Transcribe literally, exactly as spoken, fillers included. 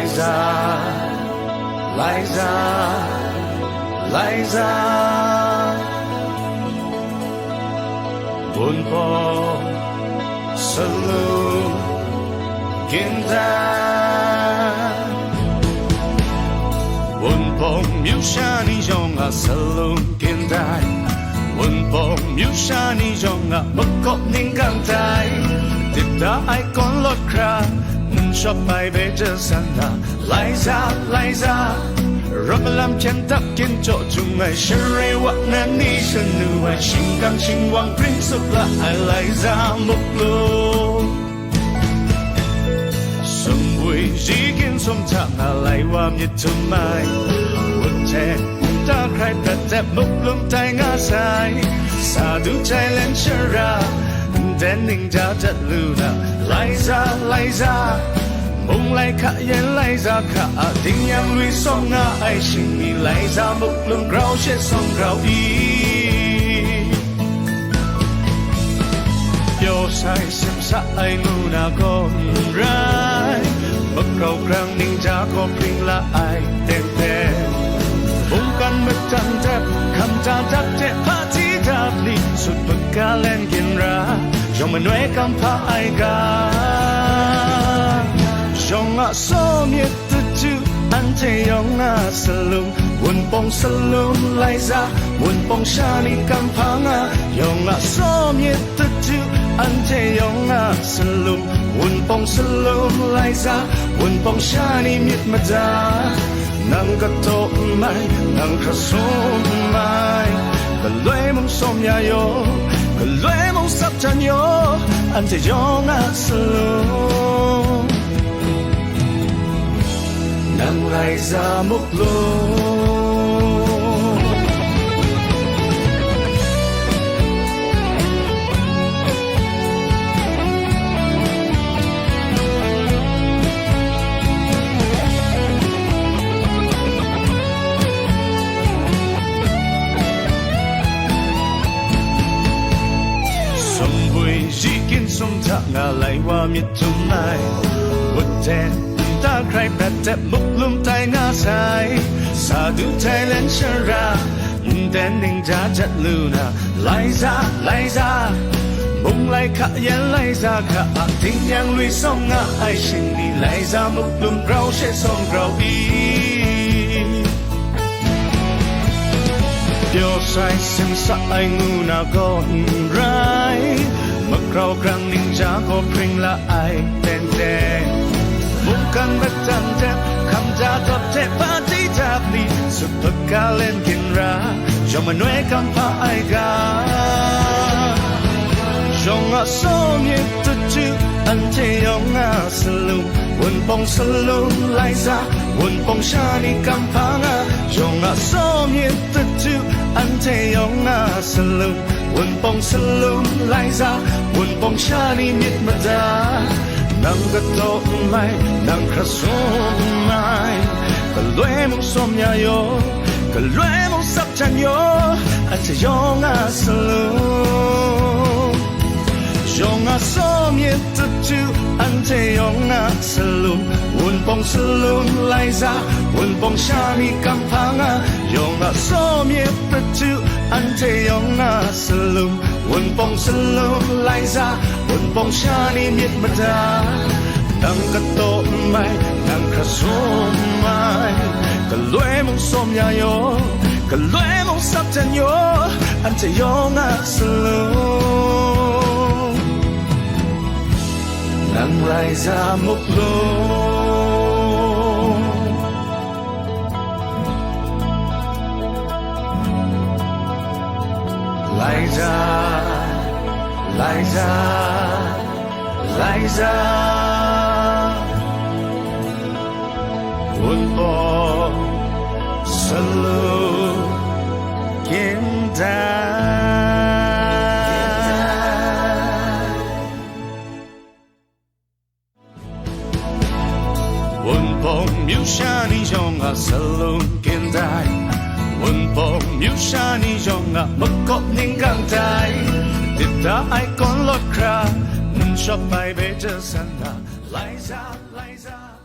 Laiza, Laiza, Laiza, Wunpawng, Salum, Gindan. Wunpawng myu sha ni yawng a Salum Gindan. Wunpawng myu sha ni yawng a makawp ninggang tai. Dip da ai kawn lawt hkra, n shawp ai bai ja san da. Laiza, Laiza, ram malam hpyen dap kyin jaw jung ai, sharai wa nan ni shan nu ai, shingkang shingwang pring tsup la ai, Laiza muk lu. Sumbwi ji kyin sum hta nga lai wa myit htum ai, wut hte nta hkrai prat dep muk lum tai nga sai, sa du Thailand shara, nden ning ja jat lu na, Laiza, Laiza, mung lai hka yen Laiza hka a, ding yang lui sawng nga ai shing ni, Laiza muk lum grau she sawng grau i. Pyaw sai sim sa ai ngu na gaw n rai, magrau grang ning ja gaw pring la ai teng teng. Mungkan matan dep, hkam ja dap hte hpaji dap ni, sut put ka len ginra, yawng manoi kam hpa ai ga. Yawng a saw myit tut tu, anhte yawng a salum, Wunpawng Salum Laiza, Wunpawng sha ni kam hpa nga, yawng a saw myit tut tu, anhte yawng a salum, Wunpawng Salum Laiza, Wunpawng sha ni myit mada. Nang kataw n mai, nang hkra sum n mai, galoi mung sawm ya yaw, galoi mung sap jan yaw, anhte yawng a salum, nang Laiza muk lu. Sumbwi ji kyin sum hta nga lai wa myit htum ai, wut hte nta hkrai prat dep muk lum tai nga sai, sa du Thailand shara, nden ning ja jat lu na, Laiza, Laiza, mung lai hka yen Laiza hka a, ding yang lui sawng nga ai shing ni, Laiza muk lum grau she sawng grau i. Pyaw sai sim sa ai ngu na gaw n rai, magrau grang ning ja gaw pring la ai teng teng. Mungkan matan dep, hkam ja dap hte hpaji dap ni, sut put ka len ginra, yawng manoi kam hpa ai ga. Yawng a saw myit tut tu, anhte yawng a salum, Wunpawng Salum Laiza, Wunpawng sha ni kam hpa nga, yawng a saw myit tut tu, anhte yawng a salum, Wunpawng Salum Laiza, Wunpawng sha ni myit mada. Nang kataw n mai, nang hkra sum n mai, galoi mung sawm ya yaw, galoi mung sap jan yaw, anhte yawng a salum, yawng a saw myit tut tu, anhte yawng a salum, Wunpawng Salum Laiza, Wunpawng sha ni kam hpa nga, yawng a saw myit tut tu, anhte yawng a salum, Wunpawng Salum Laiza, Wunpawng sha ni myit mada. Nang kataw n mai, nang hkra sum n mai, galoi mung sawm ya yaw, galoi mung sap jan yaw, anhte yawng a salum, nang Laiza muk lu. Laiza, Laiza, Laiza, Wunpawng Salum Gindan. Wunpawng myu sha ni yawng a salum Gindan. Wunpawng myu sha ni yawng a makawp ninggang tai. Dip da ai kawn lawt hkra, n shawp ai bai ja san da. Laiza, Laiza.